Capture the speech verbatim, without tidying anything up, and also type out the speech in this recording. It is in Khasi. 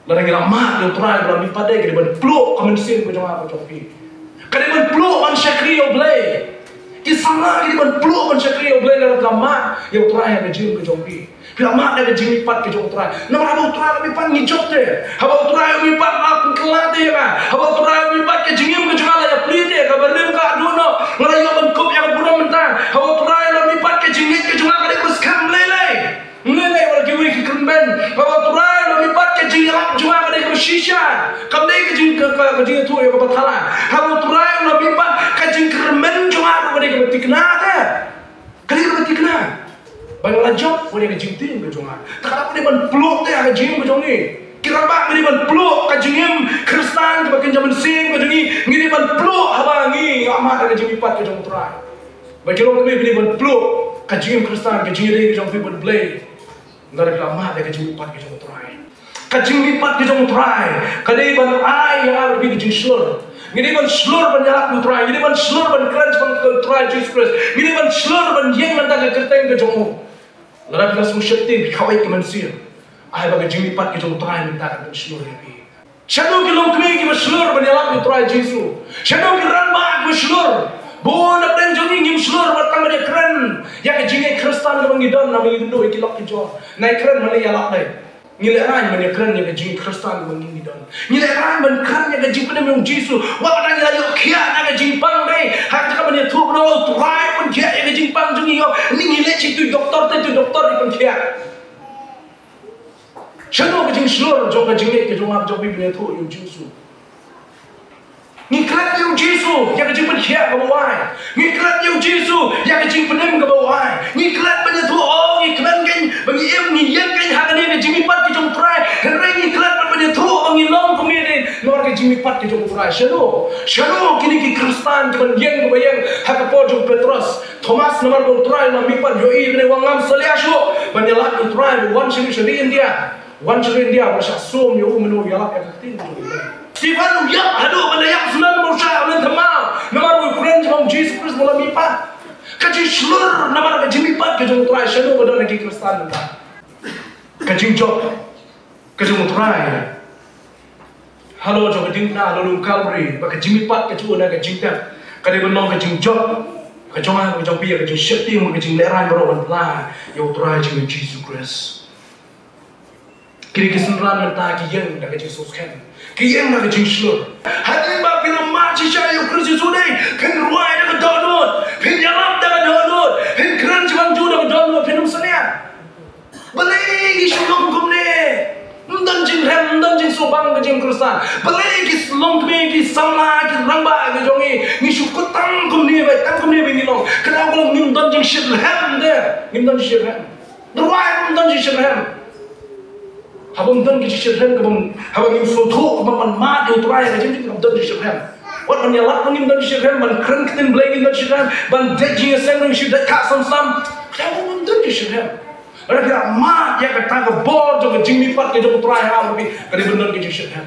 Lada ngi la mad ïa U Trai ba la mihpat, ka dei ban pluh ka mynsiem ka jong nga ka jong phi. Ka dei ban pluh ban shakri ïa U Blei. Ki samla ki dei ban pluh ban shakri ïa U Blei lada ki la mad ïa U Trai ha ka jingim ka jong ki. Phi la mad ïa ka jingmihpat ka jong U Trai. Namar haba U Trai u la mihpat ngi jop te. Haba U Trai u mihpat la pynkylla te ïa nga. Haba U Trai u mihpat ka jingim ka jong nga la ïapli te. Kaba rim ka duh noh. Nga la ïoh ban kup ïa ka burom mynta. Haba U Trai u la mihpat ka jingngeit ka jong nga ka dei kaba skhem lei lei. Ngi lei wat kiwei ki kyrmen. Haba U Trai u la mihpat ka jingïalap jong nga ka dei kaba shisha. Kam dei ka jing ka, ka, ka jingïathuh ïa kaba thala. Haba U Trai u la mihpat ka jingkyrmen jong nga ka dei kaba thikna te. Ka dei kaba thikna. Ba nga la jop wat ïa ka jingtieng ka jong nga. Te ka dei ban pluh te ha ka jingim ka jong ngi. Ki rangbah ngi dei ban pluh ka jingim Khristan kaba kynja mynsiem ka jong ngi. Ngi dei ban pluh haba ngi la mad ïa ka jingmihpat ka jong U Trai. Ba ki longkmie phi dei ban pluh ka jingim Khristan, ka jingïadei ka jong phi bad U Blei. Lada phi la mad ïa ka jingmihpat ka jong U Trai. Ka jingmihpat ka jong U Trai ka dei ban ai ïa nga bad phi ka jingshlur. Ngi dei ban shlur ban ïalap ïa U Trai, ngi dei ban shlur ban kren shaphang U Trai Jisu Khrist, ngi dei ban shlur ban ïeng na ka bynta ka kyrteng ka jong U. Lada phi la sngewsih te, phi kawei ka mynsiem. Ai ba ka jingmihpat ka jong U Trai mynta kan pynshlur ïa phi. Shano ki longkmie kiba shlur ban ïalap ïa U Trai Jisu? Shano ki rangbah kiba shlur? Bun na pdeng jong ngi ngim shlur wat tang ban ïakren ïa ka jingngeit Khristan kaba ngi don, namar ngi ïakynduh ïa ki lok ki jor. Ngi kren ban ïalap dei. Ngi lehraiñ ban ïakren ïa ka jingngeit Khristan kaba ngi don. Ngi lehraiñ ban kren ïa ka jingpynim ïa U Jisu. Wat tang ngi la ïoh khiah na ka jingpang dei. Ha ka jaka ban ïathuh ba U Trai un khiah ïa ka jingpang jong ngi ïoh. Ngi leit sha tu doktor te tu doktor dei ban khiah. Shano ka jingshlur jong ka jingngeit ka jong nga jong phi ban ïathuh ïa U Jisu? Ngi klet ïa U Jisu ïa ka jingpynkhiah kaba u ai. Ngi klet ïa U Jisu ïa ka jingpynim kaba u ai. Ngi klet ban ïathuh, oh, ngi kmen kein ba ngi im ngi ïeng kein ha kane ka jingmihpat ka jong U Trai. Hynrei ngi klet ban ïathuh ba ngi long kumne de namar ka jingmihpat ka jong U Trai. Shano, shano kine ki Khristan kiban ïeng kiba ïeng ha ka por jong u Petros. Thomas, namar ba U Trai u la mihpat, ïohi kane, u ong ngam salia shuh ban ïalap ïa U Trai, u wan sha ri, sha ri India. U wan sha ri India, u la shah sum ïa u, mynno u ïalap ïa ka ktien jong U Blei. Stephen u ïap haduh ban da ïap snem, u shah u len thymmai namar u kren shaphang U Jisu Khrist ba u la mihpat. Ka jingshlur namar ka jingmihpat ka jong U Trai. Shano ba don ha ki Khristan mynta? Ka jingjop ka jong U Trai halor jong ka diengphna halor lum Kalbari, bad ka jingmihpat ka jong u na ka jingtep, ka dei ban long ka jingjop ka jong nga, ka jong phi, ka jingsheptieng, ka jinglehraiñ baroh ban pla ïa U Trai jong ngi U Jisu Khrist. Kine ki synran mynta ki ïeng da ka jingsngewskhem, ki ïeng da ka jingshlur. Hadien ba phin ym mad shisha ïa U Khrist Jisu dei, phin rwai da ka dohnud, phin ïalap da ka dohnud, phin kren shaphang Jisu da ka dohnud, phin ym salia. Balei ngi shu long kumne? Ym don jingrhem, ym don jingsngewbang ka jingim Khristan. Balei ki longkmie, ki samla, ki rangbah ki jong ngi, ngi shu kut tang kumne, ba tang kumne ba ngi long? Ka daw ka long ngim don jingshitrhem de. Ngim don jingshitrhem. Dawai ym don jingshitrhem. Haba ym don ki jingshitrhem, haba ngim sngewthuh, haba ban mad ïa U Trai, ka jingim ym don jingshitrhem. Wat ban ïalap ngim don jingshitrhem, ban kren ktien Blei ngim don jingshitrhem, ban dei jingïaseng ngim shu dei ka sam sam. Ka daw ym don jingshitrhem. Lada phi la mad ïa kata ka bor jong ka jingmihpat ka jong U Trai ha phi, ka dei ban don ka jingshitrhem.